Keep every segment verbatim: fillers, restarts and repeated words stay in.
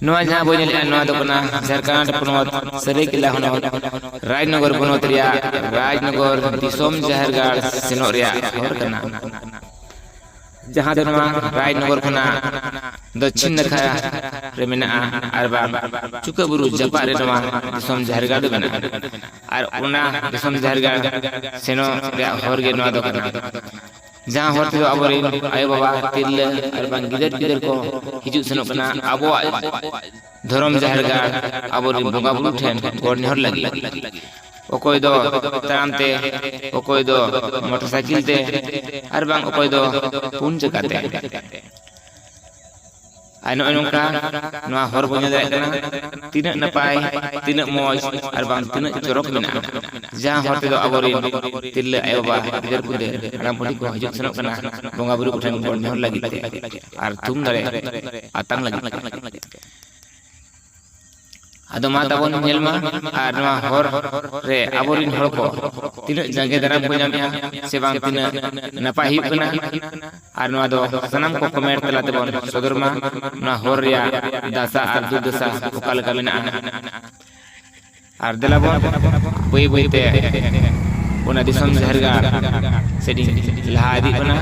ᱱᱚᱣᱟ ᱡᱟᱦᱟᱸ ᱵᱚᱱ ᱧᱮᱞᱮᱫᱼᱟ, ᱱᱚᱣᱟ ᱫᱚ ᱠᱟᱱᱟ ᱡᱷᱟᱲᱠᱷᱚᱸᱰ ᱯᱚᱱᱚᱛ ᱥᱟᱹᱨᱟᱹᱭᱠᱮᱞᱟ ᱦᱚᱱᱚᱛ ᱨᱟᱡᱽᱱᱚᱜᱚᱨ ᱵᱚᱱᱚᱛ ᱨᱮᱭᱟᱜ ᱨᱟᱡᱽᱱᱚᱜᱚᱨ ᱫᱤᱥᱚᱢ ᱡᱟᱦᱮᱨ ᱜᱟᱲ ᱥᱮᱱᱚᱜ ᱨᱮᱭᱟᱜ ᱦᱚᱨ ᱠᱟᱱᱟ, ᱡᱟᱦᱟᱸ ᱫᱚ ᱱᱚᱣᱟ ᱨᱟᱡᱽᱱᱚᱜᱚᱨ ᱠᱷᱚᱱᱟᱜ ᱫᱚᱠᱠᱷᱤᱱ ᱱᱟᱠᱷᱟ ᱨᱮ ᱢᱮᱱᱟᱜᱼᱟ ᱟᱨ ᱵᱟᱝ ᱪᱩᱠᱟᱹ ᱵᱩᱨᱩ ᱡᱟᱯᱟᱜ ᱨᱮ ᱱᱚᱣᱟ ᱫᱤᱥᱚᱢ ᱡᱟᱦᱮᱨ ᱜᱟᱲ ᱫᱚ ᱢᱮᱱᱟᱜᱼᱟ᱾ ᱟᱨ ᱚᱱᱟ ᱫᱤᱥᱚᱢ ᱡᱟᱦᱮᱨ ᱜᱟᱲ ᱥᱮᱱᱚᱜ ᱨᱮᱭᱟᱜ ᱦᱚᱨ ᱜᱮ ᱱᱚᱣᱟ ᱫᱚ ᱠᱟᱱᱟ, ᱡᱟᱦᱟᱸ ᱦᱚᱨ ᱛᱮᱫᱚ ᱟᱵᱚᱨᱮᱱ ᱟᱭᱳᱼᱵᱟᱵᱟ, ᱛᱤᱨᱞᱟᱹ ᱟᱨ ᱵᱟᱝ ᱜᱤᱫᱟᱹᱨ ᱯᱤᱫᱟᱹᱨ ᱠᱚ ᱦᱤᱡᱩᱜ ᱥᱮᱱᱚᱜ ᱠᱟᱱᱟ ᱟᱵᱚᱣᱟᱜ ᱫᱷᱚᱨᱚᱢ ᱡᱟᱦᱮᱨ ᱜᱟᱲ, ᱟᱵᱚᱨᱮᱱ ᱵᱚᱸᱜᱟ ᱵᱩᱨᱩ ᱴᱷᱮᱱ ᱜᱚᱰ ᱱᱮᱦᱚᱨ ᱞᱟᱹᱜᱤᱫ᱾ ᱚᱠᱚᱭ ᱫᱚ ᱛᱟᱲᱟᱢ ᱛᱮ, ᱚᱠᱚᱭ ᱫᱚ ᱢᱚᱴᱚᱨ ᱥᱟᱭᱠᱮᱞ ᱛᱮ, ᱟᱨ ᱵᱟᱝ ᱚᱠᱚᱭ ᱫᱚ ᱯᱩᱱ ᱪᱟᱠᱟ ᱛᱮ᱾ ᱟᱨ ᱱᱚᱜᱼᱚᱭ ᱱᱚᱝᱠᱟ ᱱᱚᱣᱟ ᱦᱚᱨ ᱵᱚᱱ ᱧᱮᱞ ᱫᱟᱲᱮᱭᱟᱜ ᱠᱟᱱᱟ, ᱛᱤᱱᱟᱹᱜ ᱱᱟᱯᱟᱭ, ᱛᱤᱱᱟᱹᱜ ᱢᱚᱡᱽ ᱟᱨ ᱵᱟᱝ ᱛᱤᱱᱟᱹᱜ ᱪᱚᱨᱚᱠ ᱢᱮᱱᱟᱜᱼᱟ, ᱡᱟᱦᱟᱸ ᱦᱚᱨ ᱛᱮᱫᱚ ᱟᱵᱚᱨᱮᱱ ᱛᱤᱨᱞᱟᱹ ᱟᱭᱳᱼᱵᱟᱵᱟ, ᱜᱤᱫᱟᱹᱨ ᱯᱤᱫᱟᱹᱨ, ᱦᱟᱲᱟᱢ ᱵᱩᱰᱷᱤ ᱠᱚ ᱦᱤᱡᱩᱜ ᱥᱮᱱᱚᱜ ᱠᱟᱱᱟ ᱵᱚᱸᱜᱟ ᱵᱩᱨᱩ ᱠᱚᱴᱷᱮᱱ ᱜᱚᱰ ᱱᱮᱦᱚᱨ ᱞᱟᱹᱜᱤᱫ ᱛᱮ ᱟᱨ ᱛᱷᱩᱢ ᱫᱟᱲᱮ ᱟᱛᱟᱝ ᱞᱟᱹᱜᱤᱫ ᱛᱮ᱾ ᱟᱫᱚ ᱢᱟ ᱛᱟᱵᱚᱱ ᱧᱮᱞ ᱢᱟ, ᱟᱨ ᱱᱚᱣᱟ ᱦᱚᱨ ᱨᱮ ᱟᱵᱚᱨᱮᱱ ᱦᱚᱲ ᱠᱚ ᱛᱤᱱᱟᱹᱜ ᱡᱟᱸᱜᱮ ᱫᱟᱨᱟᱢ ᱠᱚ ᱧᱟᱢᱮᱜᱼᱟ ᱥᱮ ᱵᱟᱝ, ᱛᱤᱱᱟᱹᱜ ᱱᱟᱯᱟᱭ ᱦᱩᱭᱩᱜ ᱠᱟᱱᱟ᱾ ᱟᱨ ᱱᱚᱣᱟ ᱫᱚ ᱥᱟᱱᱟᱢ ᱠᱚ ᱠᱚᱢᱮᱱᱴ ᱛᱟᱞᱟ ᱛᱮᱵᱚᱱ ᱥᱚᱫᱚᱨ ᱢᱟ, ᱱᱚᱣᱟ ᱦᱚᱨ ᱨᱮᱭᱟᱜ ᱫᱟᱥᱟ ᱟᱨ ᱫᱩᱨᱫᱟᱥᱟ ᱚᱠᱟ ᱞᱮᱠᱟ ᱢᱮᱱᱟᱜᱼᱟ᱾ ᱟᱨ ᱫᱮᱞᱟ ᱵᱚᱱ ᱵᱟᱹᱭ ᱵᱟᱹᱭ ᱛᱮ ᱚᱱᱟ ᱫᱤᱥᱚᱢ ᱡᱟᱦᱮᱨ ᱜᱟᱲ ᱥᱮᱫ ᱤᱧ ᱞᱟᱦᱟ ᱤᱫᱤᱜ ᱠᱟᱱᱟ᱾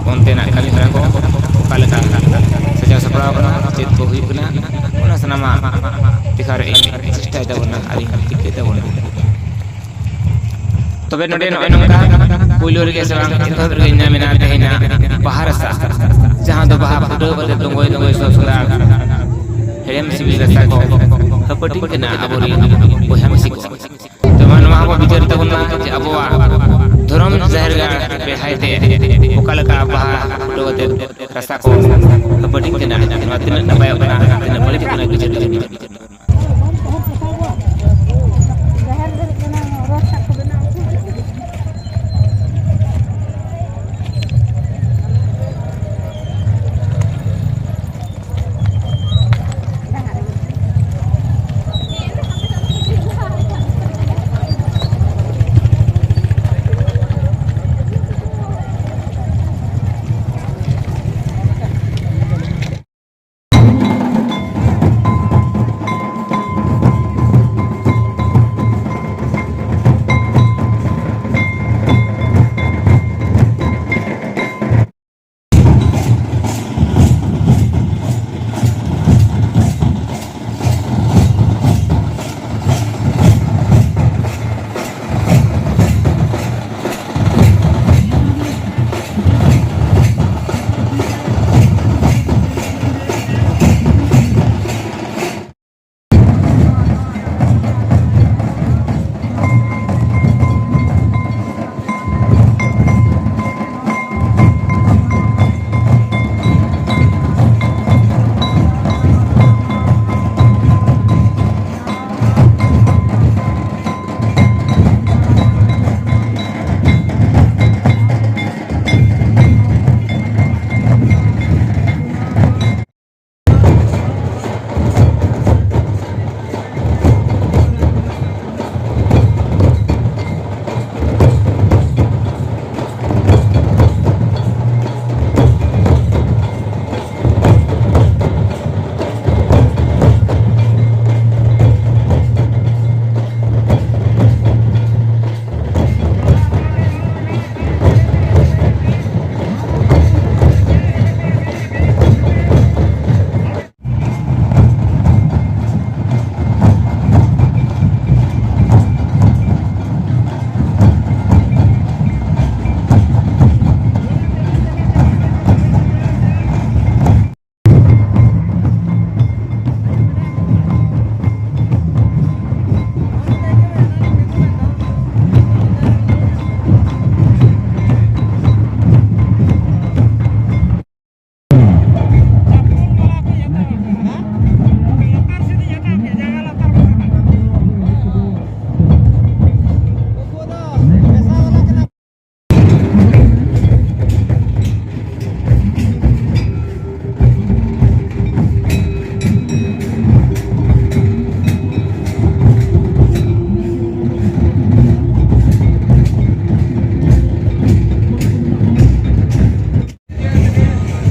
ᱚᱱᱛᱮᱱᱟᱜ ᱠᱟᱹᱢᱤ ᱦᱚᱨᱟ ᱠᱚ ᱚᱠᱟ ᱞᱮᱠᱟ ᱥᱟᱡᱟᱣ ᱥᱟᱯᱲᱟᱣ ᱠᱟᱱᱟ, ᱪᱮᱫ ᱠᱚ ᱦᱩᱭᱩᱜ ᱠᱟᱱᱟ, ᱚᱱᱟ ᱥᱟᱱᱟᱢᱟᱜ ᱫᱮᱠᱷᱟᱣ ᱨᱮ ᱤᱧ ᱪᱮᱥᱴᱟᱭ ᱛᱟᱵᱚᱱᱟ ᱟᱨ ᱤᱧ ᱨᱤᱠᱟᱹᱭ ᱛᱟᱵᱚᱱᱟ᱾ ᱛᱚᱵᱮ ᱱᱚᱰᱮ ᱱᱚᱜᱼᱚᱭ ᱱᱚᱝᱠᱟ ᱯᱳᱭᱞᱳ ᱨᱮᱜᱮ ᱥᱮ ᱵᱟᱝ ᱮᱛᱚᱦᱚᱵ ᱨᱮᱜᱮ ᱧᱟᱢ ᱮᱱᱟ ᱛᱮᱦᱮᱧᱟᱜ ᱵᱟᱦᱟ ᱨᱟᱥᱟ, ᱡᱟᱦᱟᱸ ᱫᱚ ᱵᱟᱦᱟ ᱯᱷᱩᱴᱟᱹᱣ ᱠᱟᱛᱮ ᱫᱚᱸᱜᱚᱭ ᱫᱚᱸᱜᱚᱭ ᱥᱚ ᱥᱚᱫᱟ ᱦᱮᱲᱮᱢ ᱥᱤᱵᱤᱞ ᱨᱟᱥᱟ ᱠᱚ ᱦᱟᱹᱯᱟᱹᱴᱤ ᱠᱟᱱᱟ ᱟᱵᱚᱨᱮᱱ ᱵᱚᱭᱦᱟ ᱢᱤᱥᱤ ᱠᱚ᱾ ᱛᱚᱵᱮ ᱱᱚᱣᱟ ᱦᱚᱸᱵᱚ ᱵᱤᱪᱟᱹᱨ ᱛᱟᱵᱚᱱ ᱢᱟ ᱡᱮ ᱟᱵᱚᱣᱟᱜ ᱫᱷᱚᱨᱚᱢ ᱡᱟᱦᱮᱨ ᱜᱟᱲ ᱵᱮᱲᱦᱟᱭ ᱛᱮ ᱚᱠᱟ ᱞᱮᱠᱟ ᱵᱟᱦᱟ ᱯᱷᱩᱴᱟᱹᱣ ᱠᱟᱛᱮ ᱨᱟᱥᱟ ᱠᱚ ᱦᱟᱹᱯᱟᱹᱴᱤ ᱠᱟᱱᱟ, ᱱᱚᱣᱟ ᱛᱤᱱᱟᱹᱜ ᱱᱟᱯᱟᱭᱚᱜ ᱠᱟᱱᱟ, ᱛᱤᱱᱟᱹᱜ ᱵᱟᱹᱲᱤᱡᱚᱜ ᱠᱟᱱᱟ, ᱵᱤᱪᱟᱹᱨ ᱛᱟᱵᱚᱱ ᱢᱟ᱾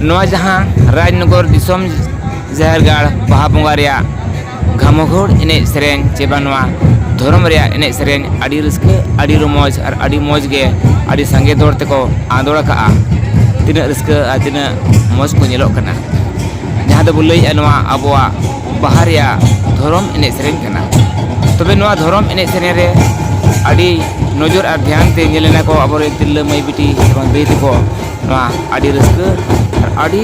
ᱱᱚᱣᱟ ᱡᱟᱦᱟᱸ ᱨᱟᱡᱽᱱᱚᱜᱚᱨ ᱫᱤᱥᱚᱢ ᱡᱟᱦᱮᱨ ᱜᱟᱲ ᱵᱟᱦᱟ ᱵᱚᱸᱜᱟ ᱨᱮᱭᱟᱜ ᱜᱷᱟᱢᱚᱜᱷᱳᱲ ᱮᱱᱮᱡ ᱥᱮᱨᱮᱧ ᱪᱮ ᱵᱟᱝ ᱱᱚᱣᱟ ᱫᱷᱚᱨᱚᱢ ᱨᱮᱭᱟᱜ ᱮᱱᱮᱡ ᱥᱮᱨᱮᱧ ᱟᱹᱰᱤ ᱨᱟᱹᱥᱠᱟᱹ, ᱟᱹᱰᱤ ᱨᱚᱢᱚᱡᱽ ᱟᱨ ᱟᱹᱰᱤ ᱢᱚᱡᱽ ᱜᱮ ᱟᱹᱰᱤ ᱥᱟᱸᱜᱮ ᱫᱚᱲ ᱛᱮᱠᱚ ᱟᱸᱫᱳᱲ ᱟᱠᱟᱜᱼᱟ᱾ ᱛᱤᱱᱟᱹᱜ ᱨᱟᱹᱥᱠᱟᱹ ᱟᱨ ᱛᱤᱱᱟᱹᱜ ᱢᱚᱡᱽ ᱠᱚ ᱧᱮᱞᱚᱜ ᱠᱟᱱᱟ, ᱡᱟᱦᱟᱸ ᱫᱚᱵᱚ ᱞᱟᱹᱭᱮᱫᱼᱟ ᱱᱚᱣᱟ ᱟᱵᱚᱣᱟᱜ ᱵᱟᱦᱟ ᱨᱮᱭᱟᱜ ᱫᱷᱚᱨᱚᱢ ᱮᱱᱮᱡ ᱥᱮᱨᱮᱧ ᱠᱟᱱᱟ᱾ ᱛᱚᱵᱮ ᱱᱚᱣᱟ ᱫᱷᱚᱨᱚᱢ ᱮᱱᱮᱡ ᱥᱮᱨᱮᱧ ᱨᱮ ᱟᱹᱰᱤ ᱱᱚᱡᱚᱨ ᱟᱨ ᱫᱷᱮᱭᱟᱱ ᱛᱮ ᱧᱮᱞ ᱮᱱᱟ ᱠᱚ ᱟᱵᱚᱨᱮᱱ ᱛᱤᱨᱞᱟᱹ ᱢᱟᱹᱭ ᱵᱤᱴᱤ ᱮᱵᱚᱝ ᱫᱟᱹᱭ ᱛᱟᱠᱚ ᱱᱚᱣᱟ ᱟᱹᱰᱤ ᱨᱟᱹᱥᱠᱟᱹ ᱟᱨ ᱟᱹᱰᱤ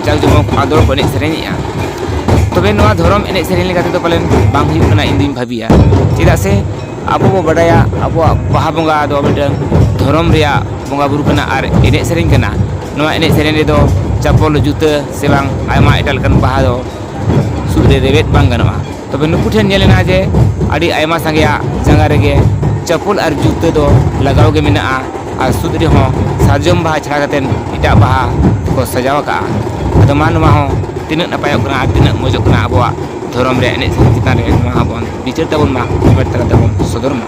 ᱡᱟᱠ ᱡᱚᱢᱚᱠ ᱟᱸᱫᱳᱲ ᱠᱚ ᱮᱱᱮᱡ ᱥᱮᱨᱮᱧᱮᱜᱼᱟ᱾ ᱛᱚᱵᱮ ᱱᱚᱣᱟ ᱫᱷᱚᱨᱚᱢ ᱮᱱᱮᱡ ᱥᱮᱨᱮᱧ ᱞᱮᱠᱟ ᱛᱮᱫᱚ ᱯᱟᱞᱮᱱ ᱵᱟᱝ ᱦᱩᱭᱩᱜ ᱠᱟᱱᱟ, ᱤᱧ ᱫᱩᱧ ᱵᱷᱟᱹᱵᱤᱭᱟ᱾ ᱪᱮᱫᱟᱜ ᱥᱮ ᱟᱵᱚ ᱵᱚ ᱵᱟᱰᱟᱭᱟ ᱟᱵᱚᱣᱟᱜ ᱵᱟᱦᱟ ᱵᱚᱸᱜᱟ ᱫᱚ ᱢᱤᱫᱴᱟᱝ ᱫᱷᱚᱨᱚᱢ ᱨᱮᱭᱟᱜ ᱵᱚᱸᱜᱟ ᱵᱩᱨᱩ ᱠᱟᱱᱟ ᱟᱨ ᱮᱱᱮᱡ ᱥᱮᱨᱮᱧ ᱠᱟᱱᱟ᱾ ᱱᱚᱣᱟ ᱮᱱᱮᱡ ᱥᱮᱨᱮᱧ ᱨᱮᱫᱚ ᱪᱟᱯᱚᱞ, ᱡᱩᱛᱟᱹ ᱥᱮ ᱵᱟᱝ ᱟᱭᱢᱟ ᱮᱴᱟᱜ ᱞᱮᱠᱟᱱ ᱵᱟᱦᱟ ᱫᱚ ᱥᱩᱫ ᱨᱮ ᱨᱮᱵᱮᱫ ᱵᱟᱝ ᱜᱟᱱᱚᱜᱼᱟ᱾ ᱛᱚᱵᱮ ᱱᱩᱠᱩ ᱴᱷᱮᱱ ᱧᱮᱞ ᱮᱱᱟ ᱡᱮ ᱟᱹᱰᱤ ᱟᱭᱢᱟ ᱥᱟᱸᱜᱮᱭᱟᱜ ᱡᱟᱸᱜᱟ ᱨᱮᱜᱮ ᱪᱟᱯᱚᱞ ᱟᱨ ᱡᱩᱛᱟᱹ ᱫᱚ ᱞᱟᱜᱟᱣ ᱜᱮ ᱢᱮᱱᱟᱜᱼᱟ ᱟᱨ ᱥᱩᱫ ᱨᱮᱦᱚᱸ ᱥᱟᱨᱡᱚᱢ ᱵᱟᱦᱟ ᱪᱷᱟᱲᱟ ᱠᱟᱛᱮᱫ ᱮᱴᱟᱜ ᱵᱟᱦᱟ ᱠᱚ ᱥᱟᱡᱟᱣ ᱟᱠᱟᱜᱼᱟ᱾ ᱟᱫᱚ ᱢᱟ ᱱᱚᱣᱟ ᱦᱚᱸ ᱛᱤᱱᱟᱹᱜ ᱱᱟᱯᱟᱭᱚᱜ ᱠᱟᱱᱟ ᱟᱨ ᱛᱤᱱᱟᱹᱜ ᱢᱚᱡᱚᱜ ᱠᱟᱱᱟ ᱟᱵᱚᱣᱟᱜ ᱫᱷᱚᱨᱚᱢ ᱨᱮᱭᱟᱜ ᱮᱱᱮᱡ ᱥᱮᱨᱮᱧ ᱪᱮᱛᱟᱱ ᱨᱮ ᱱᱚᱣᱟ ᱦᱚᱸᱵᱚᱱ ᱵᱤᱪᱟᱹᱨ ᱛᱟᱵᱚᱱ ᱢᱟ, ᱠᱚᱢᱮᱱᱴ ᱛᱟᱞᱟ ᱛᱮᱵᱚᱱ ᱥᱚᱫᱚᱨ ᱢᱟ᱾